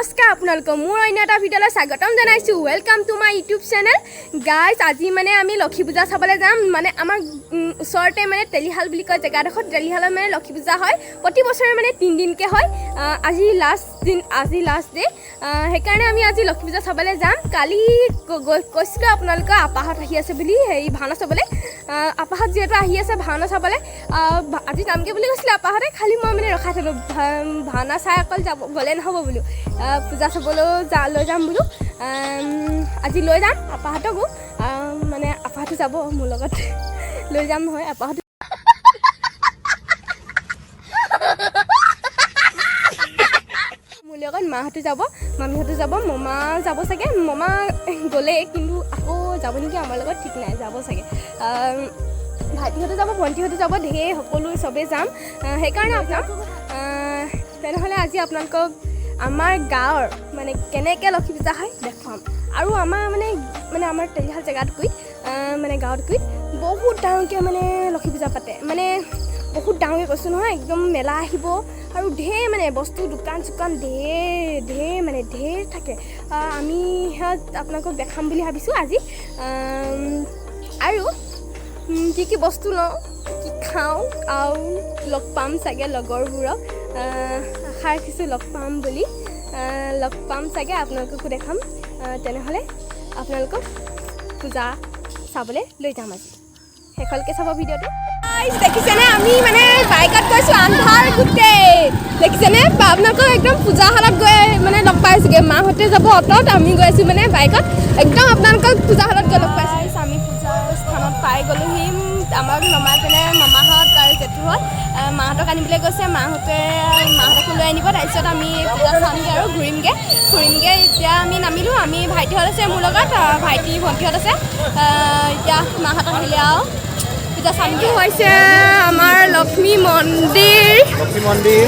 নমস্কাৰ, আপোনালোকক মোৰ অন্য এটা ভিডিঅ'লৈ স্বাগতম জনাইছোঁ। Welcome to my YouTube channel, guys. আজি মানে আমি লক্ষী পূজা চাবলৈ যাম। মানে আমাৰ ওচৰতে মানে তেলিশাল বুলি কয় জেগাডোখৰত, তেলিশালত মানে লক্ষী পূজা হয় প্ৰতি বছৰে, মানে 3 দিনকৈ হয়। আজি লাষ্ট দিন, আজি লাষ্ট ডে। সেইকাৰণে আমি আজি লক্ষী পূজা চাবলৈ যাম। কালি কৈছিলোঁ আপোনালোকৰ আপাহঁত আহি আছে বুলি হেৰি ভাওনা চাবলৈ। আপাহঁত যিহেতু আহি আছে ভাওনা চাবলৈ, আজি যামগৈ বুলি কৈছিলে আপাহঁতে। খালি মই মানে ৰখাই থ'লোঁ, ভাওনা চাই অকল যাব গ'লে নহ'ব বোলো, পূজা চাবলৈও লৈ যাম বোলো। আজি লৈ যাম আপাহঁতকো। মানে আপাহঁতো যাব মোৰ লগত, লৈ যাম নহয় আপাহঁত। মোৰ লগত মাহঁতো যাব, মামীহঁতো যাব, মমা যাব চাগে। মমা গ'লেই, কিন্তু আকৌ যাব নেকি আমাৰ লগত ঠিক নাই, যাব চাগে। ভাইটিহঁতো যাব, ভণ্টিহঁতো যাব, ঢেৰ সকলো চবেই যাম। সেইকাৰণে যাম। তেনেহ'লে আজি আপোনালোকক আমাৰ গাঁৱৰ মানে কেনেকৈ লক্ষী পূজা হয় দেখুৱাম। আৰু আমাৰ মানে মানে আমাৰ তেলিশাল জেগাতকৈ মানে গাঁৱতকৈ বহুত ডাঙৰকৈ মানে লক্ষী পূজা পাতে। মানে বহুত ডাঙৰকৈ কৈছোঁ নহয়, একদম মেলা আহিব আৰু ঢেৰ মানে বস্তু, দোকান চোকান ঢেৰ ঢেৰ মানে ঢেৰ থাকে। আমি সেয়া আপোনালোকক দেখাম বুলি ভাবিছোঁ আজি। আৰু কি কি বস্তু লওঁ, কি খাওঁ আৰু লগ পাম চাগে লগৰবোৰক। আশা ৰাখিছোঁ লগ পাম বুলি। লগ পাম চাগে, আপোনালোককো দেখাম। তেনেহ'লে আপোনালোকক পূজা চাবলৈ লৈ যাম আজি। শেষলৈকে চাব ভিডিঅ'টো। Guys, দেখিছেনে, আমি মানে বাইকত গৈছোঁ, আন্ধাৰ গোটেই, দেখিছেনে? আপোনালোকক একদম পূজা হলত গৈ মানে লগ পাইছোগৈ। মাহঁতে যাব অট'ত, আমি গৈ আছোঁ মানে বাইকত। একদম আপোনালোকক পূজা হলত গৈ লগ পাইছোঁ। আমি পূজা স্থানত পাই গ'লোহি। আমাক নমাই পেলাই মামাহঁত আৰু জেঠুহঁত মাহঁতক আনিবলৈ গৈছে। মাহঁতে মাহঁতকো লৈ আনিব, তাৰপিছত আমি পূজা চামগৈ আৰু ঘূৰিমগৈ, ফুৰিমগৈ। এতিয়া আমি নামিলোঁ। আমি ভাইটিহঁত আছে মোৰ লগত, ভাইটি ভণ্টিহঁত আছে। এতিয়া মাহঁত আহিলে আৰু পূজা চামগৈ। হৈছে আমাৰ লক্ষ্মী মন্দিৰ। লক্ষ্মী মন্দিৰ।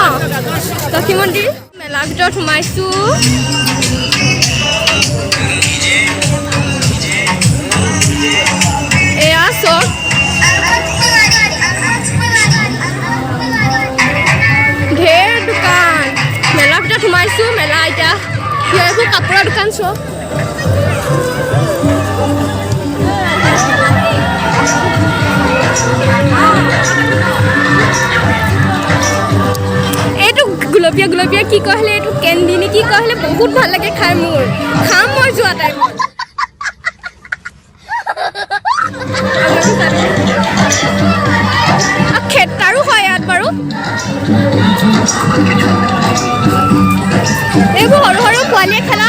অঁ, লক্ষ্মী মন্দিৰ। মেলাৰ ভিতৰত সোমাইছোঁ। এয়া চব ঢেৰ দোকান। মেলাৰ ভিতৰত সোমাইছোঁ। মেলা এতিয়া এইবোৰ কাপোৰৰ দোকান চব। এইটো গুলপীয়া গুলপীয়া কি কয় হ'লে, এইটো কেণ্ডি নে কি কয় হ'লে, বহুত ভাল লাগে খাই মোৰ। খাম মই যোৱা টাইমত। খেতাৰো হয় ইয়াত বাৰু। এইবোৰ সৰু সৰু পোৱালীয়ে খেলা।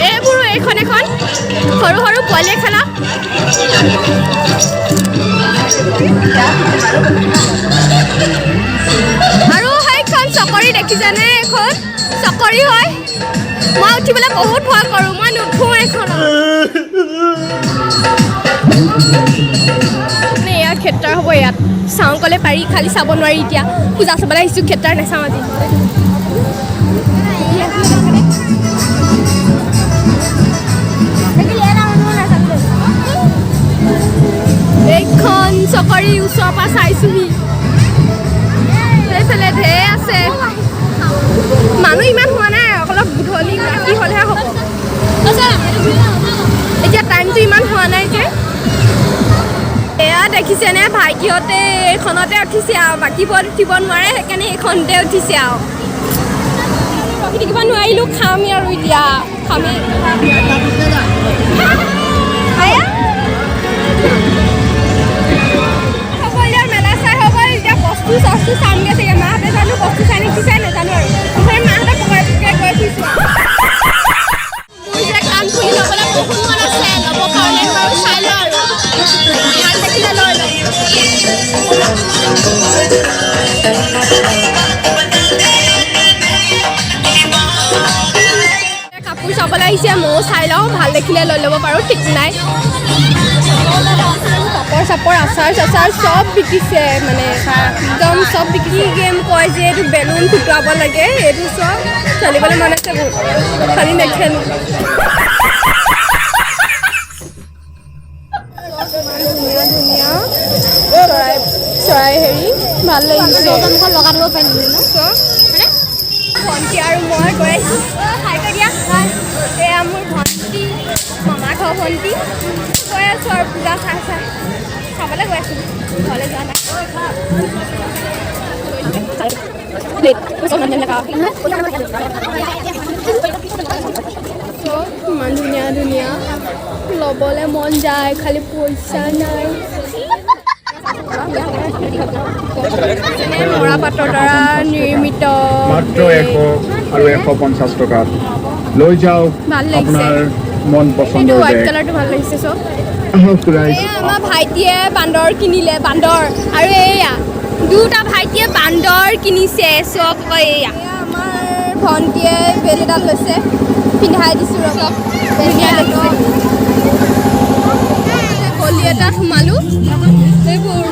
এইবোৰো এইখন এখন সৰু সৰু পোৱালীয়ে খেলা। আৰু সেইখন চকৰি দেখিছেনে? এইখন চকৰি হয়। মই উঠিবলৈ বহুত ভয় কৰোঁ, মই নুঠো এইখনত। মানে এয়া থিয়েটাৰ হ'ব ইয়াত, চাওঁ ক'লে পাৰি, খালি চাব নোৱাৰি। এতিয়া পূজা চাবলৈ আহিছোঁ, থিয়েটাৰ নাচাওঁ আজি। এইখন চকৰি ওচৰৰ পৰা চাইছোহি। সেইফালে ঢেৰ আছে মানুহ, ইমান হোৱা নাই, অলপ গধূলি ৰাতি হ'লেহে হ'ব। এতিয়া টাইমটো ইমান হোৱা নাই যে। এয়া দেখিছেনে, ভাইটিহঁতে এইখনতে উঠিছে আৰু বাকীবোৰত উঠিব নোৱাৰে, সেইকাৰণে এইখনতে উঠিছে। আৰু ৰখি থাকিব নোৱাৰিলোঁ, খামেই আৰু এতিয়া খামেই। আয়া। হ'ব, এতিয়া মেলা চাই হৈ গ'ল। এতিয়া বস্তু চস্তু চামগৈ চাগে। মাহঁতে জানো বস্তু চাই নে কি চাই নাজানো। আৰু মুঠতে মাহঁতে পকৰে পকৰে গৈ ফুৰিছোঁ। মোৰ যে কাণফুলি ল'বলৈ বহুত মন আছে, ল'ব কাৰণে বাৰু চাই লওঁ আৰু ভাল দেখিলে লৈ ল'ম। কাপোৰ চাবলৈ আহিছে, ময়ো চাই লওঁ, ভাল দেখিলে লৈ ল'ব পাৰোঁ, ঠিক নাই। পাপৰ চাপৰ, আচাৰ চাচাৰ চব বিকিছে, মানে একদম চব বিকি। গেম কয় যে এইটো, বেলুন ফুটুৱাব লাগে, এইটো চব খেলিবলৈ মন আছে বহুত, খালি নেখেলোঁ। ধুনীয়া ধুনীয়া চৰাই চৰাই হেৰি ভাল লাগিছে। লগাই দিব পাৰিম ন? ভণ্টি আৰু মই গৈ আছোঁ। হাই কৈ দিয়া। এয়া মোৰ ভণ্টি, মামা ঘৰ ভণ্টি। গৈ আছোঁ আৰু পূজা চাই চাই চাবলৈ গৈ আছোঁ, ঘৰলৈ যোৱা নাই। ইমান ধুনীয়া ধুনীয়া, ল'বলৈ মন যায়, খালি পইচা নাই। মৰাপাটৰ দ্বাৰা নিৰ্মিত। মাত্ৰ 100 আৰু 150 টকাত লৈ যাওক ভাল লাগিছে। আপোনাৰ মন এইটো পচন্দৰ হোৱাইট বেগ। কালাৰটো ভাল লাগিছে চব। আহক ৰাইজ। এয়া আমাৰ ভাইটিয়ে বান্দৰ কিনিলে, বান্দৰ। আৰু এয়া দুটা ভাইটিয়ে বান্দৰ কিনিছে চব। এয়া আমাৰ ভণ্টিয়ে বেল এডাল লৈছে, পিন্ধাই দিছোঁ ৰ'ব, ধুনীয়া লাগিছে। গলি এটাত সোমালোঁ, এইবোৰ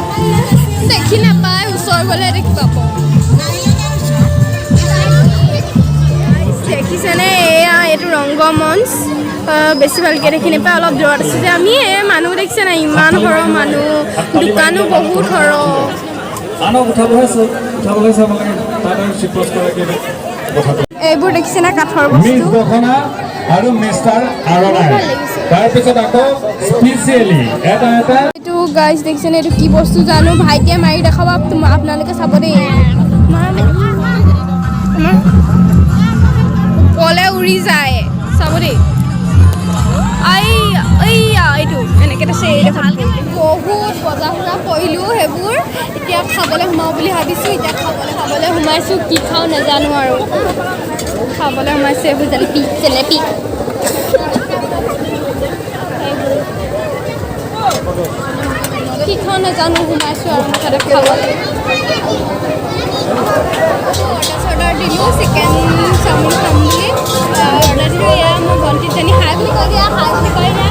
দেখি নাপায়, ওচৰ গ'লে দেখি পাব। দেখিছেনে? এয়া এইটো ৰংগমঞ্চ। বেছি ভালকৈ দেখি নাপায়, অলপ দূৰত আছে যে আমি। এই মানুহ দেখিছে নাই? ইমান সৰহ মানুহ, দোকানো বহুত সৰহ। আনক উঠাবহে উঠাবলৈ চাব লাগে, তাত আৰু চিপছ কৰে কথাটো। এইবোৰ দেখিছেনে কাঠৰ মিছ বস্তু? দখনা আৰু মিষ্টাৰ আৰণাই। ভাল লাগিছে। তাৰপিছত আকৌ স্পেচিয়েলি এটা এটা। এইটো গাইজ দেখিছেনে? এইটো কি বস্তু জানো, ভাইটিয়ে মাৰি দেখাব, আপোনালোকে চাব দেই। ওপৰলৈ উৰি যায়, চাব দেই। এইয়া এইটো এনেকৈ আছে এইডোখৰ। বহুত বজাৰ চজাৰ কৰিলোঁ সেইবোৰ, এতিয়া খাবলৈ সোমাওঁ বুলি ভাবিছোঁ। এতিয়া খাবলৈ সোমাইছোঁ, কি খাওঁ নাজানো আৰু। খাবলৈ সোমাইছোঁ এইবোৰ জেলেপি জেলেপি। কি খাওঁ নাজানো, সোমাইছোঁ আৰু মুঠতে খাবলৈ। অৰ্ডাৰ চৰ্ডাৰ দিলোঁ, চিকেন চাওমিন খাম বুলি অৰ্ডাৰ দিলোঁ। এয়া মোৰ ভণ্টিজনী, হাই বুলি কৈ দিয়া, হাই বুলি কৈ দিয়া।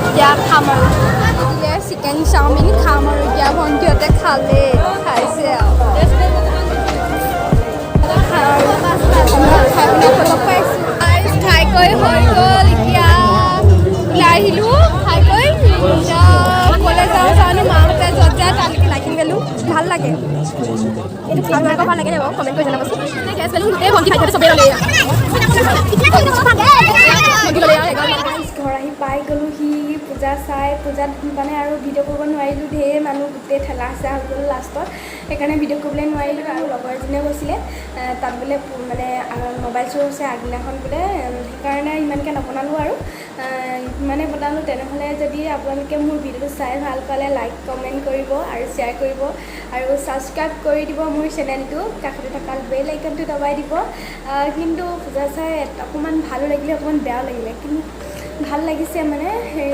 এতিয়া খাম আৰু দিলে চিকেন চাওমিন খাম আৰু এতিয়া ভণ্টিহঁতে খালে, খাইছে আৰু খাই পিনে আকৌ লগ পাইছোঁ। খাই কৰি হৈ গ'ল, এতিয়া ওলাই আহিলোঁ খাই কৰি। এতিয়া ক'লৈ যাওঁ জানো, মাহঁতে য'ত যায় তালৈকে লাইটিং বেলুন ভাল লাগে। এইটো আপোনালোকৰ ভাল লাগে নে বাৰু? কমেণ্ট কৰি জনাবচোন। গেছ বেলুন গোটেই ভণ্টি ভাইটিহঁতে চবেই ল'লে। ভণ্টি ল'লে। ঘৰ আহি পাই গ'লোহি পূজা চাই। পূজাত মানে আৰু ভিডিঅ' কৰিব নোৱাৰিলোঁ, ঢেৰ মানুহ, গোটেই ঠেলা হেঁচা হৈ গ'ল লাষ্টত, সেইকাৰণে ভিডিঅ' কৰিবলৈ নোৱাৰিলোঁ। আৰু লগৰ এজনীয়ে কৈছিলে তাত বোলে মানে মোবাইল চোৰ হৈছে আগদিনাখন বোলে, সেইকাৰণে ইমানকৈ নবনালোঁ আৰু ইমানে বনালোঁ। তেনেহ'লে যদি আপোনালোকে মোৰ ভিডিঅ'টো চাই ভাল পালে লাইক কমেণ্ট কৰিব আৰু শ্বেয়াৰ কৰিব আৰু ছাবস্ক্ৰাইব কৰি দিব মোৰ চেনেলটো, কাষতে থকা বেল আইকনটো দবাই দিব। কিন্তু পূজা চাই অকণমান ভালো লাগিলে, অকণমান বেয়াও লাগিলে, কিন্তু ভাল লাগিছে। মানে সেই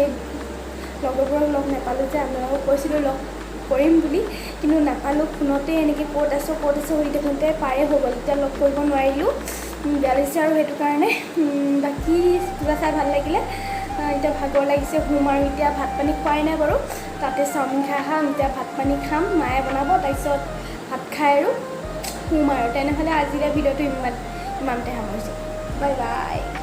লগৰবোৰক লগ নাপালোঁ যে, আপোনালোকক কৈছিলোঁ লগ কৰিম বুলি, কিন্তু নাপালোঁ। ফোনতে এনেকৈ ক'ত আছ ক'ত আছ সুধি থাকোঁতে পাৰে হৈ গ'ল, এতিয়া লগ কৰিব নোৱাৰিলোঁ, বেয়া লাগিছে আৰু সেইটো কাৰণে। বাকী পূজা চাই ভাল লাগিলে। এতিয়া ভাগৰ লাগিছে, শুম আৰু এতিয়া। ভাত পানী খোৱাই নাই বাৰু, তাতে চাওমিন খাই খাম। এতিয়া ভাত পানী খাম, মায়ে বনাব, তাৰপিছত ভাত খাই আৰু শুম আৰু। তেনেহ'লে আজিলৈ ভিডিঅ'টো ইমানতে সামৰিছোঁ। Bye bye.